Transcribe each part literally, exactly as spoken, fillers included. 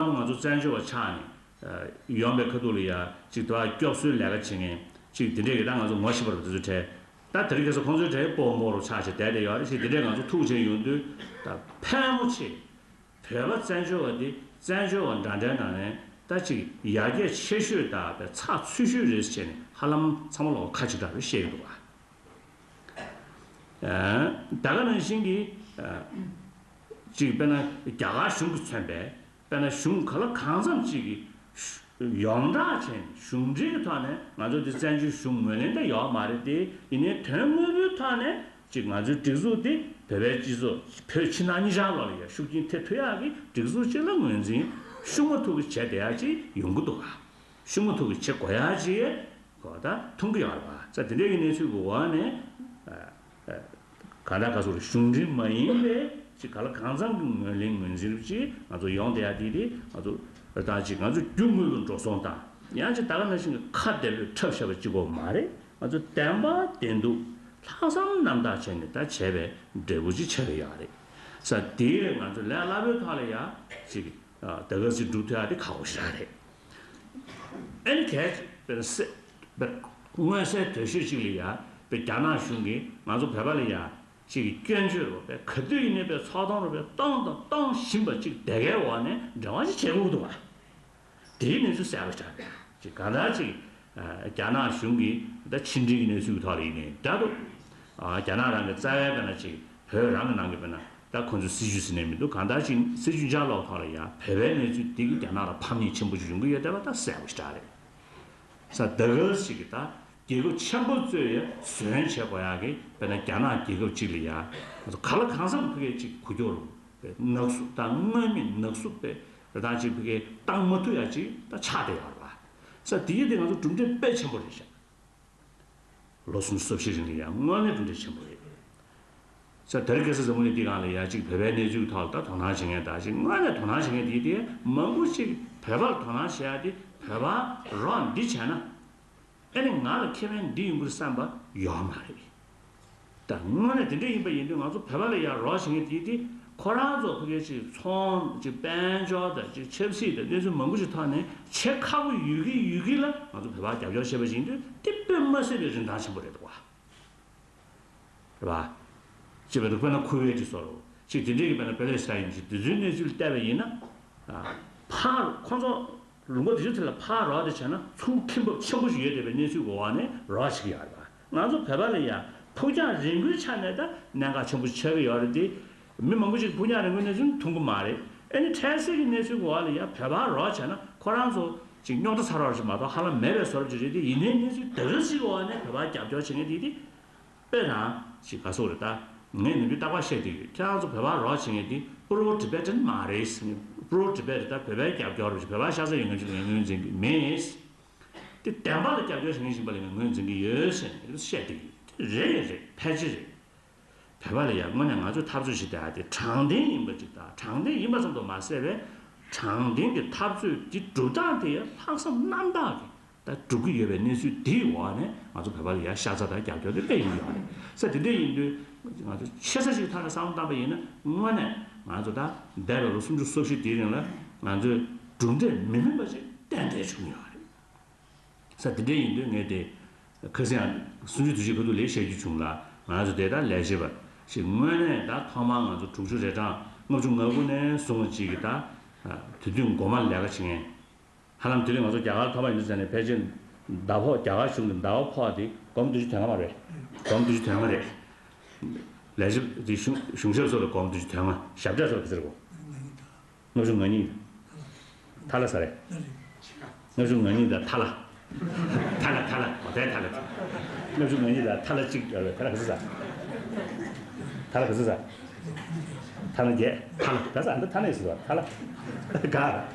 ལམ་ང་ཚོ་བཙན་བྱོལ་བ་ཆགས་ནས་ཡོང་པའི་ཁ་ཐུག་ལ་ཡ་ཅིག་དེ་བ་སྐྱོབ་གསོའི་ལས་ཀ་བྱེད་མཁན་ཅིག་དེ་འདྲས་ཀྱི་ད་ང་ཚོ་ངོ་ཤེས་པ་རུ་དེ་ཚོ་གྲས་ད་དེ་རིང་ཁ་སང་ཁོང་ཚོའི་གྲས་སྤོ་བོ་མོ་རུ་ཆགས་བྱས་བསྡད་བསྡད་ཡོད་རེད། ཅིག་དེ་འདྲས་ང་ཚོ་ཐུག་བྱས་ཡོང་དུས་ད་ཕལ་མོ་ཆེ་བོད་པ་བཙན་བྱོལ་བ་དེ་བཙན་བྱོལ་བ་འདྲ་འདྲའི་ནང་ནས་ད་ཅིག་ཡར་རྒྱས་ཆེ་ཤོས་དང་པའི་ཚགས་ཚུད་ཤོས་རེད་ཟེར་ནས་ཧ་ལམ་ཚང་མ་ལོག་ཁ་ཅིག་གྲགས་རེད་བཤད་ཀྱི་འདུག་བ། ད་ག་ནང་བཞིན་གྱི་ཅིག་དཔེར་ན་རྒྱ་གར་གཞུང་གིས་མཚོན་པའི་དཔེར་ན་གཞུང་ག་ལ་གང་འཚམ་ཅིག་གིས་ཡོངས་གྲགས་བྱས་ནས་གཞུང་འབྲེལ་གྱི་ཐོག་ནས་ང་ཚོ་འདི་བཙན་བྱོལ་གཞུང་ངོས་ལེན་ད་ཡོད་མ་རེད་དེ། ཡིན་ནའི་དོན་དངོས་པོའི་ཐོག་ནས་ཅིག་ང་ཚོའི་སྒྲིག་འཛུགས་འདི་བོད་པའི་སྤྱི་ཚོགས་བོད་ཕྱི་ནང་གཉིས་ཆར་ལོག་ལ་ཡ་ཤུགས་རྐྱེན་ཐེབས་ཐུབ་ཡག་གི་སྒྲིག་འཛུགས་གཅིག་ལ་ངོས་འཛིན་ཤུགས་མ་ཐུག་གི་བྱས་བསྡད་ཡག་ཅིག་ཡོང་གི་འདུག་ག་ཤུགས་མ་ཐུག་གི་བྱེད་དགོས་ཡག་ཅིག་གོ་ད་མཐོང་གི་ཡོད་རེད་པ། ས་དེ་འདྲའི་གི་གནས་ཚུལ་གི་འོག་ནས་གང་ལྟར་ག་སོགས་གཞུང་འབྲེལ་མ་ཡིན་པའི་ཅིག་ག་ལ་གང་འཚམ་གི་ངོས་ལེན་ངོས་འཛིན་རུ་ཅིག་ང་ཚོ་ཡོང་བསྡད་ཡ་དེ་དེ་ང་ཚོ་ད་ཅིག་ང་ཚོ་རྒྱུ་དངོས་ལ་འགྲོ་སོང་དང་ཡང་ཅིག་ད་ག་ནང་བཞིན་གི་ཁ་བདེ་པོས་འཁྲབ་བཞག་པ་གཅིག་པོ་མ་རེད། ང་ཚོ་བདེན་པ་བདེན་སྡུག་ལྷག་བསམ་རྣམ་དག་བྱས་ནས་ད་བྱས་པའི་འབྲས་བུ་ཅིག་ཆགས་ཀྱི་ཡོད་རེད། ས་དེ་ང་ཚོ་ལས་སླ་པོའི་ཐོག་ལ་ཡ་ཅིག་ད་ག་ཅིག་སྒྲུབ་ཐུབ་ཡ་དེ་ཁག་པོ་ཞེ་དྲག་རེད། ཨ་ནི་གལ་ཆེ་བའི་སེ་བའི་མངོན་གསལ་དོད་ཤོས་ཅིག་ལ་ཡ་བའི་རྒྱ་ནག་གཞུང་གིས་ང་ཚོ་བོད་པ་ལ་ཡ་ཅིག་གི་སྐྱོན་བརྗོད་རོགས་པའི་ག་དུས་ཡིན་ནའི་བའི་ཚོགས་གཏོང་རོགས་པའི་གཏོང་དང་གཏོང་བཞིན་པ་ཅིག་དེ་གའི་འོག་ནས་འབྲེལ་བ་ཅིག་བྱེད་དགོས་ཀྱི་འདུག་བ། དེའི་གནས་ཚུལ་གསལ་པོ་ཞིག་རེད། ཅིག་གང་ལྟར་ཅིག་རྒྱ་ནག་གཞུང་གིས་ད་ཕྱི་འབྲེལ་གྱི་གནས་ཚུལ་གྱི་ཐོག་ལ་ཡིན་ནའི་འདྲ་འདུག་རྒྱ་ནག་རང་གི་རྩ་བའི་བའི་ན་ཅིག་བོད་རང་གི་ནང་གི་བའི་ན་ད་ཁོང་ཚོའི་སྲིད་ཇུས་ཟེར་ནས་མི་འདུག་གང་ལྟར་ཅིག་སྲིད་ཇུས་འཇགས་ལོག་ཐོག་ལ་ཡང་བོད་པའི་གནས་ཚུལ་འདི་གི་རྒྱ་ནག་ལ་ཕམ་ཉེས་ཆེན་པོ་ཞིག་ཡོང་གི་ཡོད་བསྡད་པ་ད་གསལ་པོ་ཞིག་རེད། ས་ད་ག་ཞིག་གི་ད་རྒྱལ་ཁབ་ཆེན་པོ་ཚོས་ཡང་བཟོན་བྱེད་དགོས་ཡག་གི་བའི་ན་རྒྱ་ནག་རྒྱལ་ཁབ་ཅིག་ལ་ཡང་ང་ཚོ་ག་ལ་གང་འཚམ་ཕ་གིའི་ཅིག་འགུལ་སྐྱོད་རུ་བའི་ནག་སུབ་དང་མངོན་མེད་ནག་སུབ་པའི་རེ་ཐང་ཅིག་ཕ་གིའི་བཏང་མ་ཐུབ་ཡག་ཅིག་ད་ཆགས་བསྡད་ཡོད་རེད་པ། ས་དེ་ཡིན་དེ་ང་ཚོ་གྲུབ་འབྲས་དཔེ་ཆེན་པོ་རེད་ཤག་ལོ་སུམ་ཅུ་སོ་བཞི་རིང་ལ་ཡང་དངོས་གནས་གྲུབ་འབྲས་ཆེན་པོ་རེད། ས་དེ་རིང་ཁ་སང་འཛམ་བུ་གླིང་འདི་སྒང་ལ་ཡ་གཅིག་བོད་པའི་གནས་ཚུལ་ཐོག་ལ་ད་དོ་སྣང་བྱེད་མཁན་ད་གཅིག་དངོས་གནས་དོ་སྣང་བྱེད་མཁན་དེ་དེ་མང་པོ་གཅིག་བོད་པར་དོ་སྣང་བྱེད་ཡ་དེ་བོད་པ་རོགས་འདི་བྱས་ན་ཨ་ནི་ང་ལ་ཁེ་ཕན་འདི་ཡོང་གི་རེད་བསམ་པ་ཡོད་མ་རེད། ད་དངོས་གནས་དེ་འདྲ་ཡིན་པ་ཡིན་དུས་ང་ཚོ་བོད་པ་ལ་ཡ་རོགས་བྱེད་མཁན་དེ་དེ་ཁོ་རང་ཚོ་ཕ་གི་ཅིག་ཚོང་ཅིག་དཔལ་འབྱོར་དང་ཅིག་ཆབ་སྲིད་དང་གནས་ཚུལ་མང་པོ་ཞིག་ཐོག་ནས་བྱེད་ཁག་པོ་ཡོད་ཀྱི་ཡོད་ཀྱི་ལ་ང་ཚོ་བོད་པ་རྒྱབ་སྐྱོར་བྱེད་པ་ཡིན་དུས་དེ་དཔེ་མ་སྲིད་པའི་རིན་ཐང་ཆེན་པོ་རེད་འདུག་བ། རེད་བ། ཅེས་པའི་རིགས་དཔེར་ན་ཁུ་ཝེ་ཊི་བཟོ་རོགས་ཅིག་དེ་འདྲའི་གི་དཔེར་ན་པེ་ལེ་སི་ཐན་ཡིན་ཅིག་དེ་ཚོའི་གནས་ཚུལ་བལྟས་པ་ཡིན་ན། ཕར་ཁོང་ཚོ་ལུང་པ་དེ་ཚོ་དེ་ལ་ཕར་རོགས་དེ་བྱས་ན་ཚུར་ཁེ་འབབ་ཆེན་པོ་ཞིག་ཡོད་བསྡད་པའི་གནས་ཚུལ་གྱི་འོག་ནས་རོགས་བྱེད་ཀྱི་ཡོད་རེད་བ། ང་ཚོ་བོད་པ་ལ་ཡང་ཕུགས་རྒྱང་རིང་པོའི་ཆ་ནས་ད་གནད་འགག་ཆེན་པོ་ཆགས་ཀྱི་ཡོད་རེད་དེ། མི་མང་པོ་ཞིག་ཕུགས་རྒྱང་རིང་པོའི་གནས་ཚུལ་མཐོང་གི་མ་རེད། ཨ་ནི་འཕྲལ་སེལ་གྱི་གནས་ཚུལ་གྱི་འོག་ལ་ཡང་བོད་པ་རོགས་བྱས་ན་ཁོ་རང་ཚོ་ཅིག་རྙོག་དྲ་ཚ་རོགས་ཅིག་མ་གཏོགས་ཧ་ལམ་མེད་པའི་བཟོ་འདྲ་ཅིག་རེད་དེ། ཡིན་ནའི་གནས་ཚུལ་དེ་ག་ཅིག་གི་འོག་ནས་བོད་པ་རྒྱབ་སྐྱོར་བྱེད་མཁན་དེ་དེ། དཔེ་རང་ཞིག་ག་སོགས་རེད་ད། ངས་ནམ་རྒྱུན་རྟག་པར་བཤད་བསྡད་ཡོད། ཁྱེད་རང་ཚོ་བོད་པ་རོགས་བྱེད་མཁན་དེ་པྲོ་ཊི་བྷེ་ཊན་མ་རེད། པྲོ་ཊི་བྷེ་ཊན་ད་བོད་པའི་རྒྱབ་སྐྱོར་རེད། བོད་པ་ཤ་ཚ་ཡོད་མཁན་ཅིག་ལ་ངོས་འཛིན་གྱི་མེད། དེ་བདེན་པ་ལ་རྒྱབ་སྐྱོར་བྱེད་མཁན་ཞིག་པ་ལ་ངས་ངོས་འཛིན་གྱི་ཡོད་ཟེར་ནས་བཤད་བསྡད་ཡོད། དེ་རེད་རེད། ཕལ་ཆེར་རེད། བོད་པ་ལ་ཡང་དངོས་གནས་ང་ཚོས་འཐབ་རྩོད་བྱེད་བསྡད་ཡ་དེ་དྲང་བདེན་ཡིན་པ་ཅིག་དང་། དྲང་བདེན་ཡིན་པ་ཙམ་དུ་མ་ཟད་པའི་དྲང་བདེན་གྱི་འཐབ་རྩོད་འདི་སྒྲུབ་སྟངས་དེ་ཡང་ལྷག་བསམ་རྣམ་དག་གིས་ད་སྒྲུབ་ཀྱི་ཡོད་པའི་གནས་ཚུལ་འདིའི་འོག་ནས་ང་ཚོ་བོད་པ་ལ་ཡང་ཤ་ཚ་དང་རྒྱབ་སྐྱོར་དེ་སླེབས་ཡོང་གི་ཡོད་རེད། ས་དེ་འདྲ་ཡིན་དུས་ང་ཚོ་ཆེ་ས་ཞིག་ཐོག་ནས་བསམ་བློ་བཏང་པ་ཡིན་ན་དངོས་གནས་ང་ཚོ་ད་འདས་པའི་ལོ་སུམ་ཅུ་སོ་བཞི་དེའི་རིང་ལ་ང་ཚོས་གྲུབ་འབྲས་མི་སྨིན་པ་ཞིག་ཏན་ཏན་བྱུང་ཡོད་རེད། ས་དེ་འདྲ་ཡིན་དུས་ངས་དེ་ཁ་སང་ཡང་གསུམ་བཅུ་དུས་ཆེན་ཁ་ཐུག་ལ་བཤད་རྒྱུ་བྱུང་ལ། ང་ཚོ་དེ་ལྟར་ལས་བྱེད་པ་ཞིག་དངོས་གནས་ད་ཐོག་མར་ང་ཚོ་དྲུག་ཅུ་རེ་གྲངས་ལྔ་བཅུ་ང་དགུ་ནས་བཟུང་བ་ཅིག་གི་ད་དུས་སྟོན་འགོ་མ་ལས་ཀ་བྱེད་མཁན། ཧ་ལམ་དེ་རིང་ང་ཚོ་རྒྱ་གར་ཐོག་མ་ཡིན་ཟེར་ནས་ཕལ་ཆེར་ཟླ་ཕོགས་རྒྱ་གར་གཞུང་གི་ཟླ་བ་ཕོགས་དེ་སྒོར་མོ་བདུན་ཅུ་དོན་ལྔ་མ་རེད། སྒོར་མོ་བདུན་ཅུ་དོན་ལྔ་རེད། ལས་བྱེད་དེ་གཞུང་གཞུང་ཞབས་སོགས་ལ་སྒོར་མོ་བདུན་ཅུ་དོན་ལྔ། ཞབས་ཁྲ་སོགས་ལ་ཟེར་གོ། ལྔ་བཅུ་ང་གཉིས། ཐ་ལ་ས་རེད། ལྔ་བཅུ་ང་གཉིས་དང་ཐ་ལ། ཐ་ལ་ཐ་ལ་གོ་ཐལ་ཐ་ལ། ལྔ་བཅུ་ང་གཉིས་དང་ཐ་ལ་གཅིག་ཡོད་རེད། ཐ་ལ་ག་ཚོད་ཟ། ཐ་ལ་ག་ཚོད་ཟ། ཐ་ལ་བརྒྱད། ཐ་ལ་ག་ས་འདི་ཐ་ལ་ཡིན་ཟེར་བ་ཐ་ལ། ག་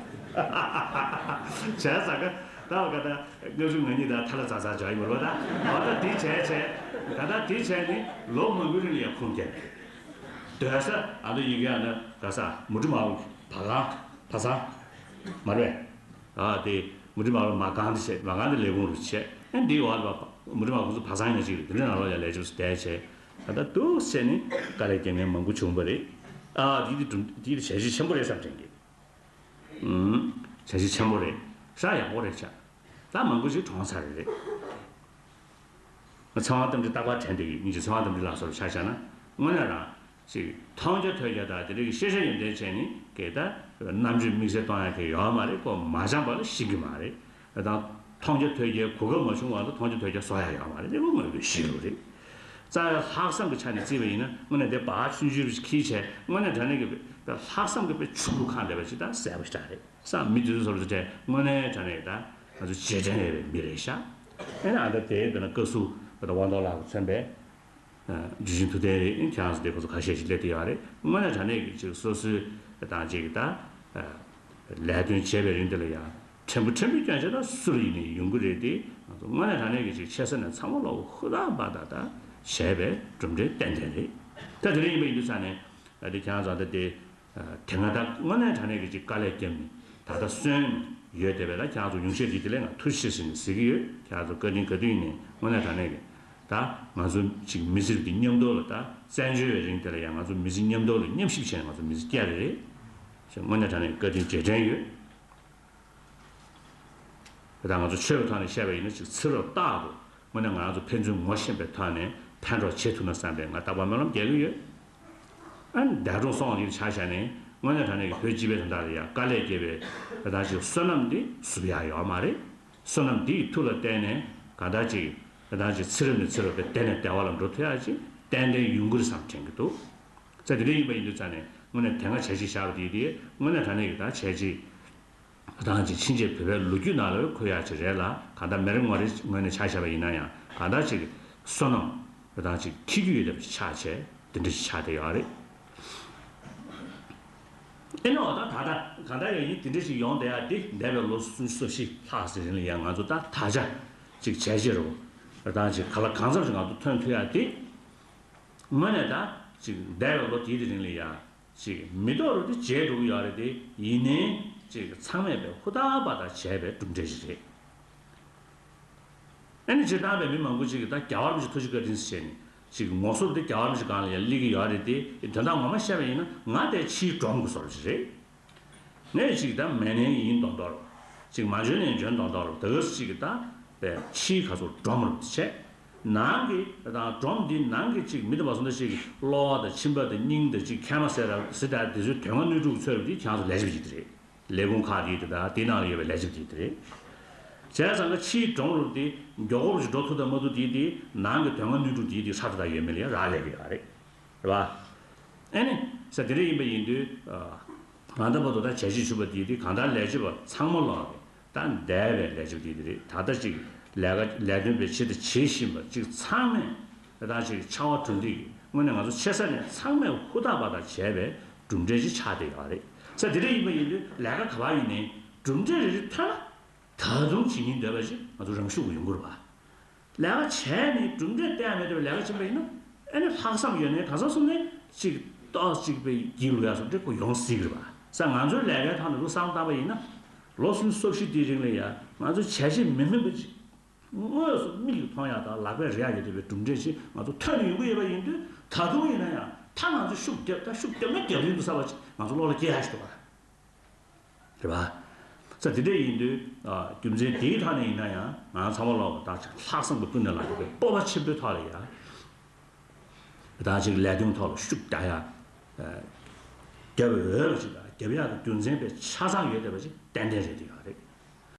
བྱས་ཟ་ག་ད་བ་ག་ད་ལྔ་བཅུ་ང་གཉིས་དང་ཐ་ལ་ཛ་ཛ་བྱ་ཡིན་མ་རེད་བ་ད། འོ་ད་དེ་བྱས་བྱས་ད་ད་དེ་བྱས་ནི་ལོ་མང་པོའི་རིང་ལ་ཡང་ཁུངས་སྐྱེལ། སྡོད་ས་ཨ་ད་ཡི་གེ་ཨ་ན་ག་ས་མུ་ཏི་མ་བ་གང་བ་སང་མ་རེད། ཨ་དེ་མུ་ཏི་མ་བ་མ་གང་དེ་བྱས། མ་གང་དེ་ལས་ཁུངས་རུ་བྱས། ཨ་འདི་བ་ལ་མུ་ཏི་མ་ཁོང་ཚོ་བ་སང་ཡིན་ན་ཅིག་རེད། དེ་འདྲ་ནང་ལོགས་ཡ་ལས་བྱེད་བསྡད་བྱས། ད་ད་འདུག་བྱས་ནི་དཀའ་ལས་རྒྱག་མཁན་མང་པོ་བྱུང་བ་རེད། ཨ་དེ་དེ་དེ་དེ་བྱས་རྗེས་ཆེན་པོ་རེད་བསམ་དྲན་གི། ཨུམ། བྱ་གཞི་ཆེན་པོ་རེད། ཧྲ་ཡག་པོ་རེད་ཆ། ད་མང་པོ་ཞིག་གྲོངས་ཚར་རེད། ཚེ་དབང་རྟ་མགྲིན་རྟག་པར་དྲན་བསྡད་ཀྱི་ཡོད། ཉིན་གཅིག་ཚེ་དབང་རྟ་མགྲིན་ལགས་སོར་ཆ་བཞག་ན། དངོས་གནས་རང་ཅིག་མཐོང་རྒྱ་ཐོས་རྒྱ་དང་དེ་འདྲ་གི་ཤེས་བྱ་ཡོན་ཏན་བྱས་ནས་གལ་ཏེ་རྣམ་དཔྱོད་དམིགས་བསལ་གཏོང་ཡ་གི་ཡོད་མ་རེད། ཁོ་མ་སྦྱངས་པ་ལ་ཤེས་ཀྱི་མ་རེད། ད་མཐོང་རྒྱ་ཐོས་རྒྱའི་གོ་སྐབས་མ་བྱུང་བ་ལ་མཐོང་རྒྱ་ཐོས་རྒྱ་བཟོ་ཡ་ཡོད་མ་རེད། དེ་ཁོ་དངོས་པོའི་གཤིས་ལུགས་རེད། རྩ་བའི་ལྷག་བསམ་གྱི་ཆ་ནས་བརྩིས་པ་ཡིན་ན་དངོས་གནས་དེ་བག་ཆུང་ཆུང་ཞིག་ཁྱེར་བྱས་དངོས་གནས་དྲང་གནས་ཀྱི་ལྷག་བསམ་གྱི་དཔེ་ཕྱུག་པོ་གང་འདྲ་བ་ཅིག་ད་གསལ་པོ་ཞིག་རེད། སང་མི་དེ་ཚོ་སོ་སོ་དེ་དངོས་གནས་དྲང་གནས་ད་ང་ཚོ་རྗེས་དྲན་ཡོད་པའི་མི་རེད་ཤག་ཨེ་ན་ཨ་ད་དེ་འདི་ན་བཀའ་ཟུར་ད་དབང་ཐང་ལགས་མཚོན་པའི་ཨ་ཇུས་ཆེན་ཐུབ་བསྟན་རེད། ཁྱེད་རང་ཚོ་དེ་ཁོ་ཚོ་ཁ་ཤས་ཤིག་སླེབས་བསྡད་ཡོད་རེད། དངོས་གནས་དྲང་གནས་ཀྱི་ཅིག་སོ་སོའི་དང་ཅིག་ད་ཨ་ལས་དོན་བྱས་པའི་རིང་དེ་ལ་ཡང་ཕྲན་བུ་ཕྲན་བུའི་སྐྱོན་ཆ་ད་སུ་ལ་ཡིན་ནའི་ཡོང་གི་རེད་དེ། ང་ཚོ་དངོས་གནས་དྲང་གནས་ཀྱི་ཅིག་ཆེ་ས་ནས་ཚང་མ་ལོག་ཧུར་ཐག་འབད་ཐག་ད་བྱས་པའི་གྲུབ་འབྲས་ཏན་ཏན་རེད། ད་དེ་འདྲ་ཡིན་པ་ཡིན་དུས་ཙང་ནས་ཨ་དེ་ཁྱེད་རང་ཚོ་ད་དེ། དེ་སྔ་ད་དངོས་གནས་དྲང་གནས་ཀྱི་ཅིག་དཀའ་ལས་བརྒྱབ་ནས་ད་ལྟ་གསོན་ཡོད་བསྡད་པས། ད་ཁྱེད་རང་ཚོ་ཉུང་ཤས་ཀྱིས་དེ་ལས་ང་ཐུགས་རྗེ་ཆེ་ཟེར་ནས་ཟེར་གྱི་ཡོད། ཁྱེད་རང་ཚོ་བཀའ་དྲིན་ག་དུས་ཡིན་ནའི་དངོས་གནས་དྲང་གནས་ཀྱི་ད་ང་ཚོ་ཅིག་མི་སེར་གྱི་མཉམ་དུ་ལ་ད་བཙན་བྱོལ་བའི་རིང་དེ་ལ་ཡང་ང་ཚོ་མི་ཚེ་མཉམ་དུ་ལ་མཉམ་ཞིབ་བྱས་ནས་ང་ཚོ་མི་ཚེ་བསྐྱལ་བ་རེད། དངོས་གནས་དྲང་གནས་བཀའ་དྲིན་རྗེས་དྲན་ཡོད། དེ་ད་ང་ཚོ་ཆོས་ཀྱི་ཐོག་ནས་བཤད་པ་ཡིན་ན་ཅིག་ཚེ་རབས་རྟག་ཏུ་དངོས་གནས་ང་ཚོ་ཕན་ཚུན་ངོ་ཤེས་པའི་ཐོག་ནས་ཕན་གྲོགས་བྱེད་ཐུབ་ན་བསམ་པའི་ང་རྟག་པར་སྨོན་ལམ་རྒྱག་གི་ཡོད། ཨ་ནི་འདས་གྲོངས་སོང་བ་ཡིན་ཆ་བཞག་ནས་དངོས་གནས་དྲང་གནས་ཀྱི་བོད་སྤྱི་པའི་དོན་དག་ལ་ཡང་དཀའ་ལས་བརྒྱབ་པའི་ད་ཅིག་བསོད་ནམས་འདི་བསུབ་ཡག་ཡོད་མ་རེད། བསོད་ནམས་འདི་ཡི་མཐུ་ལ་བརྟེན་ནས་གང་ལྟར་ཅིག་ད་ཅིག་ཚེ་རབས་ནས་ཚེ་རབས་བར་དེ་ནས་བདེ་བ་ལ་འགྲོ་ཐུབ་ཡག་ཅིག་ཏན་ཏན་ཡོང་གི་རེད་བསམ་དྲན་གྱི་འདུག་ཙང་དེ་འདྲ་ཡིན་པ་ཡིན་དུས་ཙང་ནས་དངོས་གནས་དེ་སྔ་བྱས་རྗེས་བཞག་པ་དེ་དེ་དངོས་གནས་དྲང་གནས་ཀྱི་ད་བྱས་རྗེས། ད་ཅིག་ཕྱིན་ཆད་བོད་པའི་ལོ་རྒྱུས་ནང་ལ་འཁོད་ཡག་ཅིག་རེད་ལ། གང་ལྟར་མི་རེ་ངོ་རེ་ངོས་ནས་ཆ་བཞག་པ་ཡིན་ན་ཡང་གང་ལྟར་ཅིག་བསོད་ནམས་ད་ཅིག་འཁྱེར་རྒྱུ་ཡོད་པ་ཆགས་བྱས་དེ་འདྲ་ཞིག་ཆགས་བསྡད་ཡོད་རེད། ཨེ་ནོ་ད་ད་ད་གང་ལྟར་ཡང་ཡིན་དེ་འདྲ་ཞིག་ཡོང་བསྡད་ཡག་དེ་འདས་པའི་ལོ་སུམ་ཅུ་སོ་བཞི་ལྷག་ཙམ་རིང་ལ་ཡང་ང་ཚོ་ད་ད་ཆ་ཅིག་བྱས་རྗེས་རོ་ད་ཅིག་ག་ལ་གང་འཚམ་ཞིག་ང་ཚོ་ཐོན་ཐུབ་ཡག་དེ། དངོས་གནས་ད་ཅིག་འདས་པའི་ལོ་དེའི་དེ་རིང་ལ་ཡང་ཅིག་མི་ཐོག་རུ་དེ་བརྗེད་འགྲོ་གི་ཡོད་རེད་དེ། ཡིན་ནའི་ཅིག་ཚང་མས་པའི་ཧུར་ཐག་པ་དང་བྱས་པའི་གྲུབ་འབྲས་ཞིག་རེད། ཨ་ནི་སྤྱིར་བཏང་པའི་མི་མང་པོ་ཅིག་གིས་ད་རྒྱལ་བ་རིན་པོ་ཆེ་ཐུགས་རྗེ་བཀའ་དྲིན་ཟེར་ནས་ཅིག་ངོ་སོ་དེ་རྒྱལ་བ་རིན་པོ་ཆེ་སྒང་ལ་ཡང་སླེབས་ཀྱི་ཡོད་རེད་དེ། དོན་དག་ངོ་མ་བཤད་པ་ཡིན་ན་ང་དེ་ཕྱིའི་སྒྲོམ་གྱི་བཟོ་འདྲ་ཞིག་རེད། ངས་ཅིག་ད་མེད་ནའི་ཡིན་མདོག་མདོག་རོ། ཅིག་མ་འཇོན་ནའི་འཇོན་མདོག་མདོག་རོ། ད་ག་སུ་ཅིག་གི་ད་པའི་ཕྱིའི་ཁ་ཚུར་སྒྲོམ་རུ་བྱས། ནང་གི་དང་སྒྲོམ་འདི་ནང་གི་ཅིག་མི་དེ་བ་སོང་ད་ཅིག་གློ་བ་དང་མཆིན་པ་དང་སྙིང་དང་ཅིག་མཁལ་མ་ཟེར་ར་ཟེར་ད་དེ་ཚོའི་དོན་ལྔ་སྣོད་དྲུག་གི་ཚོད་རུ་དེ་ཁྱེད་ཚོ་ལས་བྱེད་པ་ཅིག་དེ་རེད། ལས་ཁུངས་ཁག་དེ་དེ་དང་དེ་ནང་ལ་ཡོད་པའི་ལས་བྱེད་པ་ཅིག་དེ་རེད། བྱས་ཙང་གི་ཕྱིའི་སྒྲོམ་རུ་དེ་མགྱོགས་པོ་ཅིག་འགྲོ་ཐུབ་དང་མ་ཐུབ་དེ་དེ་ནང་གི་དོན་ལྔ་སྣོད་དྲུག་དེ་དེ་ཧྲ་ད་ད་ཡོད་མེད་ལ་ཡང་རག་ལས་ཀྱི་ཡོད་རེད། རེད་བ། ཨེ་ནི། ས་དེ་འདྲ་ཡིན་པ་ཡིན་དུས། ང་ད་བར་དུ་ད་བྱས་རྗེས་ཆུ་བ་དེ་དེ་གང་ལྟར་ལས་བྱེད་པ་ཚང་མ་ལོག་གི་ད་འདས་པའི་ལས་བྱེད་པ་དེ་དེ་རེད། ད་ལྟ་ཅིག་ལས་ཀ་ལས་དོན་པའི་ཆེད་དུ་བྱེད་བཞིན་པ་ཅིག་ཚང་མས་ད་ཅིག་ཕྱར་བ་གྲུ་འདེགས་ཀྱི་དངོས་གནས་ང་ཚོ་ཆེ་ས་ནས་ཚང་མས་ཧུར་ཐག་པ་དང་བྱས་པའི་གྲུབ་འབྲས་ཅིག་ཆགས་བསྡད་ཡོད་རེད། ས་དེ་འདྲ་ཡིན་པ་ཡིན་དུས་ལས་ཀ་ག་པར་ཡིན་ནའི་གྲུབ་འབྲས་རེ་རེ་ཐོན་ན། ད་དུང་བྱེད་སྙིང་འདོད་པ་ཞིག་ང་ཚོ་རང་ཤུགས་ཀྱིས་ཡོང་གི་རེད་པ། ལས་ཀ་བྱས་ནས་གྲུབ་འབྲས་བསྟན་མེད་པའི་ལས་ཀ་བྱེད་པ་ཡིན་ན། ཨ་ནི་ལྷག་བསམ་ཡོད་ནའི་གང་ཟག་གསུམ་ནས་གཅིག་ཏོག་གཅིག་པའི་སྒྱིད་ལུག་ཡག་སོགས་འདྲ་པོ་ཡོང་སྲིད་ཀྱི་རེད་པ། ས་ང་ཚོའི་ལས་ཀའི་ཐོག་ནས་ལུགས་བསམ་བློ་བཏང་པ་ཡིན་ན། ལོ་སུམ་ཅུ་སོ་བཞི་དེའི་རིང་ལ་ཡང་ང་ཚོ་བྱས་རྗེས་མི་སྨིན་པ་ཅིག་དངོས་སུ་མིག་གིས་མཐོང་ཡག་དང་ལག་པས་རེག་ཡག་ཡོད་བསྡད་པའི་གྲུབ་འབྲས་ཅིག་ང་ཚོ་ཐོན་ནས་ཡོང་གི་ཡོད་པ་ཡིན་དུས། ད་དུང་ཡིན་ན་ཡང་ད་ང་ཚོ་ཤུགས་རྒྱབ་ད་ཤུགས་རྒྱབ་ན་རྒྱབ་རིན་འདུག་བསམ་པ་ཅིག་ང་ཚོ་བློ་ལ་སྐྱེ་ཡག་ཞིག་འདུག་ག། རེད་པ། ས་དེ་འདྲ་ཡིན་དུས། རྒྱུ་མཚན་དེའི་ཐོག་ནས་ཡིན་ན་ཡང་ང་ཚང་མ་ལོག་ད་ཅིག་ལྷག་བསམ་གྱི་སྤུན་ཟླ་ལ་འདུག་པའི་སྤོབས་པ་ཆེན་པོའི་ཐོག་ལ་ཡང་། ད་ཅིག་ལས་དོན་ཐོག་ལ་ཤུགས་རྒྱག་ཡག་རྒྱབ་འོས་པ་ཅིག་དང་རྒྱབ་ཡག་གི་རྒྱུ་མཚན་དཔེ་ཆ་ཚང་ཡོད་བསྡད་པ་ཅིག་ཏན་ཏན་རེད་འདུག་ཡོད་རེད།